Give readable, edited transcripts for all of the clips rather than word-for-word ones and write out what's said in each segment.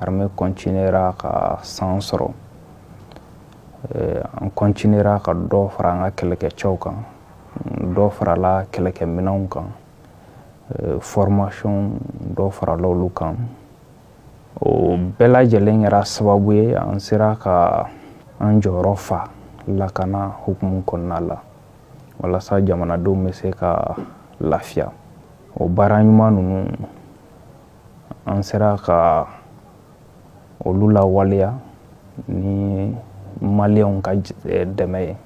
Armée continuera ka san sɔrɔ, an continuera ka dɔ fara an ka kɛlɛkɛcɛw kan, dɔ farala kɛlɛkɛminɛnw kan, formation dɔ farala olu kan. O bɛɛ lajɛlen kɛra sababu ye an sera ka an jɔyɔrɔ fa lakana hukumu kɔnɔna la, walasa jamanadenw bɛ se ka lafiya. O baara ɲuman ninnu, an sera ka olu lawaleya ni Maliyɛnw ka dɛmɛ ye.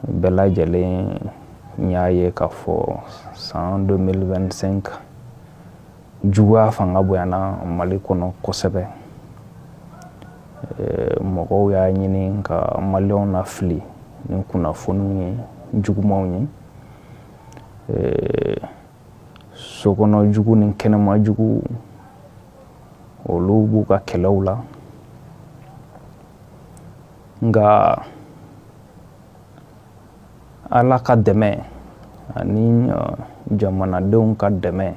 Bɛɛ lajɛlen y'a ye k'a fɔ san 2025, juguya fanga bonyana Mali kɔnɔ kosɛbɛ. Mɔgɔw y'a ɲini ka Maliyɛnw lafili ni kunnafoniw ye jugumanw ye. Sokɔnɔ jugu ni kɛnɛma jugu, olu b'u ka kɛlɛw la. Nka Ala ka dɛmɛ ani jamanadenw ka dɛmɛ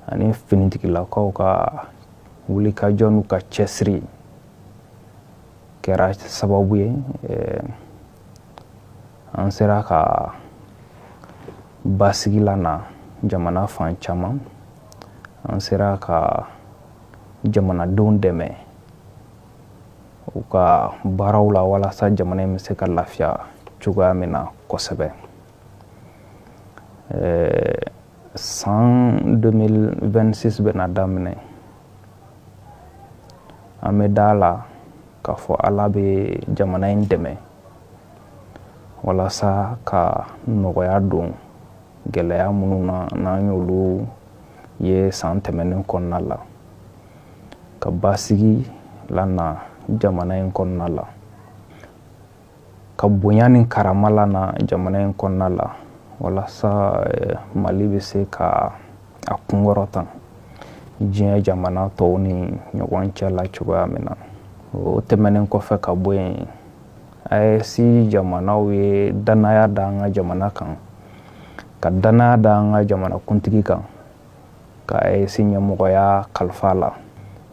ani finitigilakaw ka wulikajɔ n'u ka cɛsiri kɛra sababu ye an sera ka basigi lana jamana fan caman. An sera ka jamanadenw dɛmɛ u ka baaraw la, walasa jamana in bɛ se ka lafiya cogoya min na kosɛbɛ. San 2026 bɛna daminɛ. An bɛ da la k'a fɔ Ala bɛ jamana in dɛmɛ walasa ka nɔgɔya don gɛlɛya minnu na n'an y'olu ye san tɛmɛnen kɔnɔna la, ka basigi lana jamana in kɔnɔna la, ka bonya ni karama lana jamana in kɔnɔna la, walasa Mali bɛ se ka a kunkɔrɔta diɲɛ jamana tɔw ni ɲɔgɔn cɛ la cogoya min na. O tɛmɛnen kɔfɛ ka bɔ yen, AES jamanaw ye danaya da an ka jamana kan, ka danaya da an ka jamana kuntigi kan, ka AES ɲɛmɔgɔya kalifa la.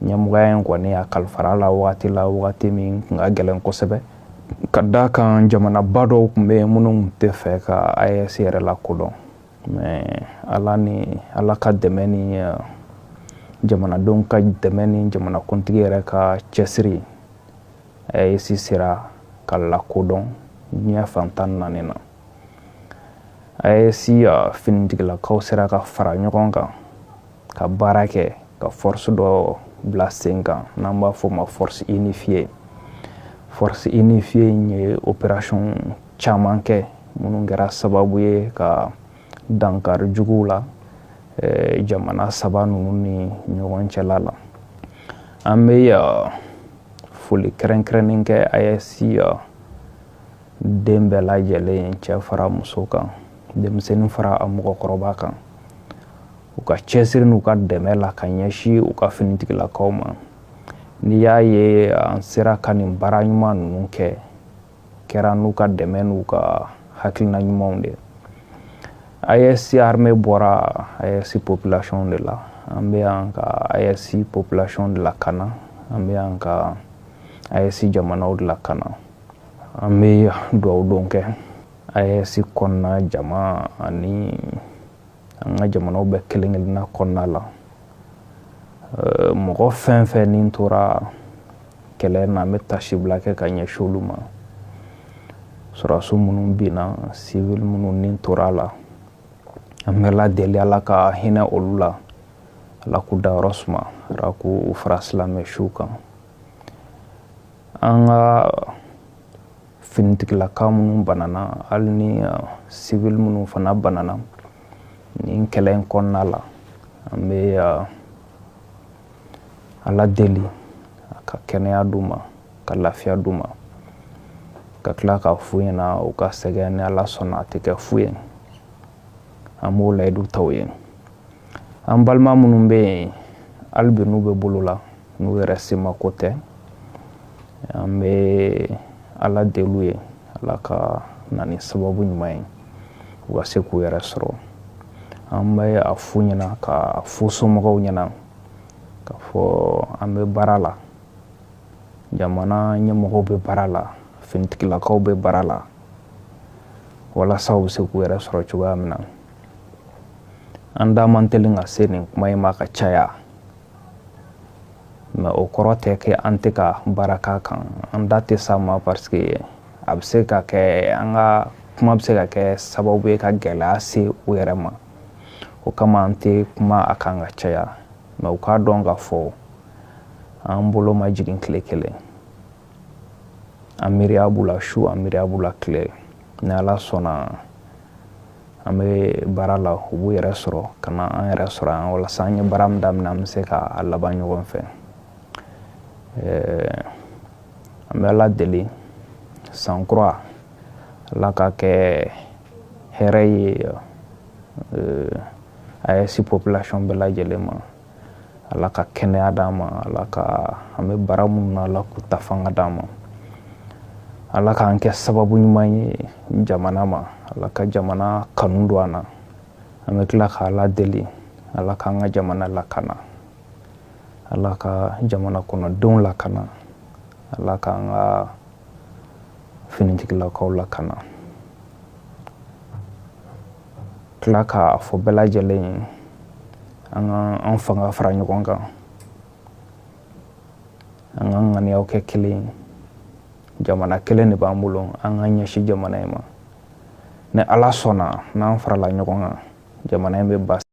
Ɲɛmɔgɔya in kɔni, a kalifara la wagati la, wagati min tun ka gɛlɛn kosɛbɛ, ka da kan jamanaba dɔw tun bɛ yen minnu tun tɛ fɛ ka AES yɛrɛ lakodɔn. Mais Ala ni Ala ka dɛmɛ ni jamanadenw ka dɛmɛ ni jamanakuntigi yɛrɛ ka cɛsiri, AES sera ka lakodɔn diɲɛ fan 14 na. AES finitigilakaw sera ka fara ɲɔgɔn kan ka baara kɛ, ka force dɔ bila sen kan n'an b'a fɔ o ma force unifiée. Force unifiée in ye opération caman kɛ minnu kɛra sababu ye ka dankari juguw la jamana saba ninnu ni ɲɔgɔn cɛla la. An bɛ foli kɛrɛnkɛrɛnnen kɛ AES den bɛɛ lajɛlen, cɛ fara muso kan, denmisɛnnin fara a mɔgɔkɔrɔba kan, u ka cɛsiri n'u ka dɛmɛ la ka ɲɛsin u ka finitigilakaw ma. N'i y'a ye an sera ka nin baara ɲuman ninnu kɛ, kɛra n'u ka dɛmɛ n'u ka hakilina ɲumanw de. AES armée bɔra AES population de la. An bɛ yan ka AES population de lakana, an bɛ yan ka AES jamanaw de lakana. An bɛ dugawu don kɛ AES kɔnɔna jama ani an ka jamanaw bɛɛ kelen kelenna kɔnɔna la. Mɔgɔ fɛn fɛn ni tora kɛlɛ na, an bɛ tasibila kɛ ka ɲɛsin olu ma. Sɔrɔdasi minnu binna, civil minnu ni tora a la, an bɛ Ala deli, Ala ka hinɛ olu la, Ala k'u dayɔrɔ suma, Ala k'u fara silamɛ siw kan. An ka finitigilaka minnu banana, hali ni civil minnu fana banana nin kɛlɛ in kɔnɔna la, an bɛ Ala deli a ka kɛnɛya d'u ma, ka lafiya d'u ma, ka tila k'a f'u ɲɛna u ka sɛgɛn, ni Ala sɔnna, a tɛ kɛ fu ye. An b'o layidu ta u ye. An balima minnu bɛ yen hali bi n'u bɛ bolo la, n'u yɛrɛ semako tɛ, an bɛ Ala deli u ye, Ala ka na ni sababu ɲuman ye u ka se k'u yɛrɛ sɔrɔ. An bɛ a f'u ɲɛna, ka fɔ somɔgɔw ɲɛna. K'a fɔ an bɛ baara la, jamana ɲɛmɔgɔw bɛ baara la, finitigilakaw bɛ baara la, walasa u bɛ se k'u yɛrɛ sɔrɔ cogoya min na. An da man teli ka se nin kuma in ma ka caya, mais o kɔrɔ tɛ kɛ an tɛ ka baara k'a kan. An da tɛ s'a ma parce que a bɛ se ka kɛ an ka kuma bɛ se ka kɛ sababu ye ka gɛlɛya se u yɛrɛ ma. O kama an tɛ kuma a kan ka caya, mais u k'a dɔn k'a fɔ an bolo ma jigin tile kelen. An miiriya b'u la su, an miiriya b'u la tile. Ni Ala sɔnna, an bɛ baara la, u b'u yɛrɛ sɔrɔ ka na an yɛrɛ sɔrɔ yan, walasa an ye baara min daminɛ, an bɛ se k'a laban ɲɔgɔn fɛ. An bɛ Ala deli, san kura, Ala ka kɛ hɛrɛ ye AES population bɛɛ lajɛlen ma. Ala ka kɛnɛya d'an ma. Ala ka an bɛ baara minnu na, Ala k'u ta fanga d'an ma. Ala k'an kɛ sababu ɲuman ye jamana ma. Ala ka jamana kanu don an na. An bɛ tila ka Ala deli, Ala k'an ka jamana lakana, Ala ka jamana kɔnɔdenw lakana, Ala k'an ka finitigilakaw lakana. Tila k'a fɔ bɛɛ lajɛlen ye, an ka an fanga fara ɲɔgɔn kan, an ka ŋaniyaw kɛ kelen ye. Jamana kelen de b'an bolo, an ka ɲɛsin jamana in ma. Ni Ala sɔnna, n'an farala ɲɔgɔn kan, jamana in bɛ ba